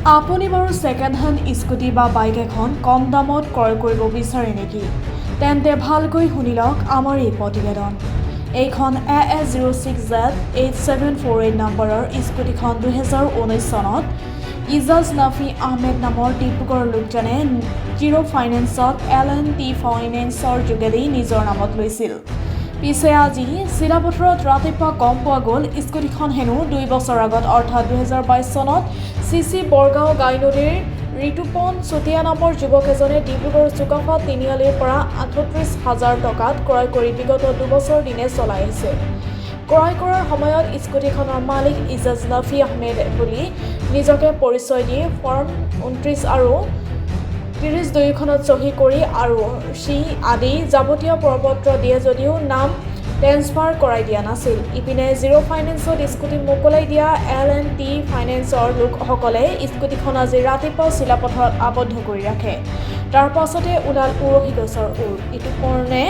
আপুনি বাৰু second hand scooty বা বাইক এখন কম দামত ক্ৰয় কৰিব বিচাৰে নেকি? তেন্তে ভালকৈ শুনি লওক আমাৰ এই প্ৰতিবেদন। এইখন AA 06 Z 8748 নম্বৰৰ স্কুটিখন 2019 চনত ইজাজ নাফি আহমেদ নামৰ ডিব্ৰুগড়ৰ লোকজনে জিৰ' ফাইনেন্সত এল এণ্ড টি ফাইনেন্সৰ যোগেদি নিজৰ নামত লৈছিল। পিছে আজি চিলাপথাৰত ৰাতিপুৱা গম পোৱা গ'ল, স্কুটিখন হেনো 2 বছৰ আগত, অৰ্থাৎ 2022 চনত চি চি বৰগাঁও গাইনদীৰ ঋতুপন চুতীয়া নামৰ যুৱক এজনে ডিব্ৰুগড় চুকাফা তিনিআলিৰ পৰা 38 হাজাৰ টকাত ক্ৰয় কৰি বিগত 2 বছৰ দিনে চলাই আহিছে। ক্ৰয় কৰাৰ সময়ত স্কুটিখনৰ মালিক ইজাজ নফি আহমেদ বুলি নিজকে পৰিচয় দি ফৰ্ম 29 আৰু 30 দুয়োখনত চহী কৰি আৰু চি আদি যাৱতীয় প্ৰপত্ৰ দিয়ে যদিও নাম ট্ৰেন্সফাৰ কৰাই দিয়া নাছিল। ইপিনে জিৰ' ফাইনেন্সত স্কুটি মোকলাই দিয়া এল এণ্ড টি ফাইনেন্সৰ লোকসকলে স্কুটিখন আজি ৰাতিপুৱা চিলাপথাৰত আবদ্ধ কৰি ৰাখে। তাৰ পাছতে ওলাল উৰহি গছৰ ওৰ। ইটোপৰণে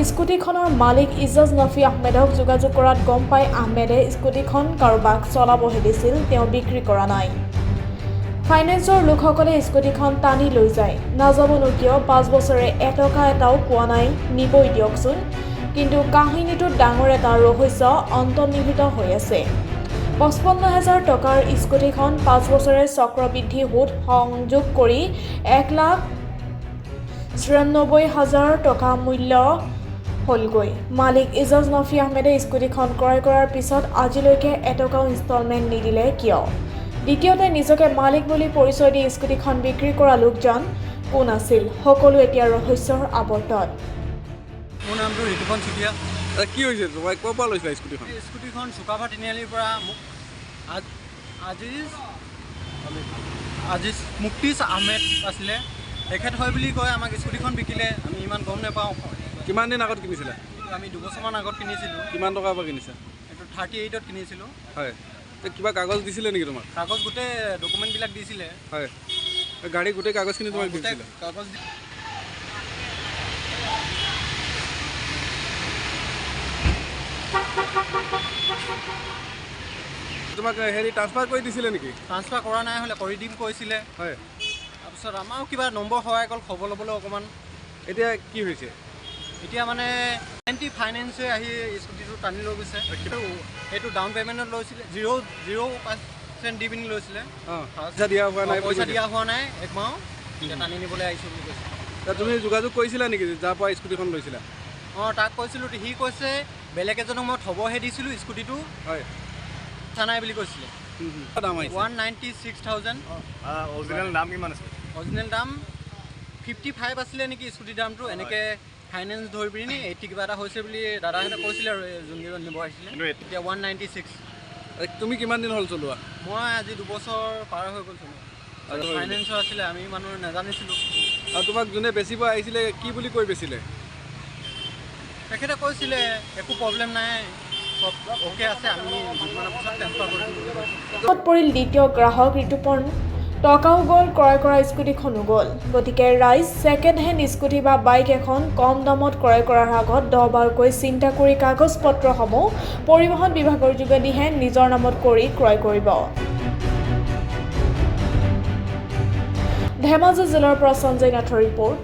স্কুটিখনৰ মালিক ইজাজ নফি আহমেদক যোগাযোগ কৰাত গম পাই আহমেদে স্কুটিখন কাৰোবাক চলাবহে দিছিল, তেওঁ বিক্ৰী কৰা নাই। ফাইনেন্সৰ লোকসকলে স্কুটিখন টানি লৈ যায়। নাযাবনো কিয়, 5 বছৰে এটকা এটাও পোৱা নাই, নিবই দিয়কচোন। কিন্তু কাহিনীটোত ডাঙৰ এটা ৰহস্য অন্তৰ্নিহিত হৈ আছে। 55 হাজাৰ টকাৰ স্কুটিখন 5 বছৰে চক্ৰবৃদ্ধি সুদ সংযোগ কৰি 1,96,000 টকা মূল্য হ'লগৈ। মালিক ইজাজ নফি আহমেদে স্কুটিখন ক্ৰয় কৰাৰ পিছত আজিলৈকে এটকাও ইনষ্টলমেণ্ট নিদিলে কিয়? দ্বিতীয়তে, নিজকে মালিক বুলি পৰিচয় দি স্কুটিখন বিক্ৰী কৰা লোকজন কোন আছিল? সকলো এতিয়া ৰহস্যৰ আৱৰ্তত। মোৰ নামটো ঋতুপন চুতীয়া। দাদা, কি হৈছে? তোমাৰ ক'ৰ পৰা লৈছিলা স্কুটিখন? এই স্কুটিখন চুকাফা তিনিআলিৰ পৰা মোক আজিজ আজিজ মুক্তিজ আহমেদ আছিলে, তেখেত হয় বুলি কয়, আমাক স্কুটিখন বিকিলে। আমি ইমান গম নাপাওঁ। কিমান দিন আগত কিনিছিলা? এইটো আমি 2 বছৰমান আগত কিনিছিলোঁ। কিমান টকাৰ পৰা কিনিছা? এইটো 38ত কিনিছিলোঁ। হয়, তে কিবা কাগজ দিছিলে নেকি তোমাক? কাগজ গোটেই ডকুমেণ্টবিলাক দিছিলে। হয়, গাড়ী গোটেই কাগজখিনি তোমাক গোটেই দিছিলে? কাগজ তোমাক হেৰি ট্ৰান্সফাৰ কৰি দিছিলে নেকি? ট্ৰান্সফাৰ কৰা নাই, হ'লে কৰি দিম কৈছিলে। তাৰপিছত আমাৰো কিবা নম্বৰ সহায় গ'ল খবৰ ল'বলৈ অকণমান। এতিয়া কি হৈছে? এতিয়া মানে এন টি ফাইনেন্সে আহি স্কুটিটো টানি লৈ গৈছে। সেইটো ডাউন পে'মেণ্টত লৈছিলে, 0.0% দি পিনি লৈছিলে। অঁ, পইচা দিয়া হোৱা নাই বুলি পইচা কৈছে। দিয়া হোৱা নাই একমাহো, এতিয়া টানি নিবলৈ আহিছোঁ বুলি কৈছে। তা তুমি যোগাযোগ কৰিছিলা নেকি, যাৰ পৰা স্কুটিখন লৈছিলা? অঁ, তাক কৈছিলোঁ। সি কৈছে বেলেগ এজনক মই থ'বহে দিছিলোঁ স্কুটিটো, পইচা নাই বুলি কৈছিলে। দাম আহিছে? 196,000। অৰিজিনেল দাম কিমান আছে? অৰিজিনেল দাম 55 আছিলে নেকি স্কুটিৰ দামটো। এনেকৈ ফাইনেন্স ধৰি পিনি 80 কিবা এটা হৈছে বুলি দাদাহঁতে কৈছিলে আৰু এই যোনকেইজন নিব আহিছিলে। কিন্তু এতিয়া 196। তুমি কিমান দিন হ'ল চলোৱা? মই আজি 2 বছৰ পাৰ হৈ গ'ল। আৰু ফাইনেন্সৰ আছিলে, আমি মানুহ নাজানিছিলোঁ। আৰু তোমাক যোনে বেচিব আহিছিলে, কি বুলি কৈ বেচিলে? তেখেতে কৈছিলে একো প্ৰব্লেম নাই, চব অ'কে আছে, আমি দুদিনমানৰ পিছত ট্ৰেন্সফাৰ কৰি দিম বুলি কৈছে। বিপদত পৰিল দ্বিতীয় গ্ৰাহক ঋতুপৰ্ণ। টকাও গ'ল, ক্ৰয় কৰা স্কুটিখনো গ'ল। গতিকে ৰাইজ, ছেকেণ্ড হেণ্ড স্কুটি বা বাইক এখন কম দামত ক্ৰয় কৰাৰ আগত 10 বাৰকৈ চিন্তা কৰি কাগজ পত্ৰসমূহ পৰিবহণ বিভাগৰ যোগেদিহে নিজৰ নামত কৰি ক্ৰয় কৰিব। ধেমাজি জিলাৰ পৰা সঞ্জয় নাথৰ ৰিপৰ্ট,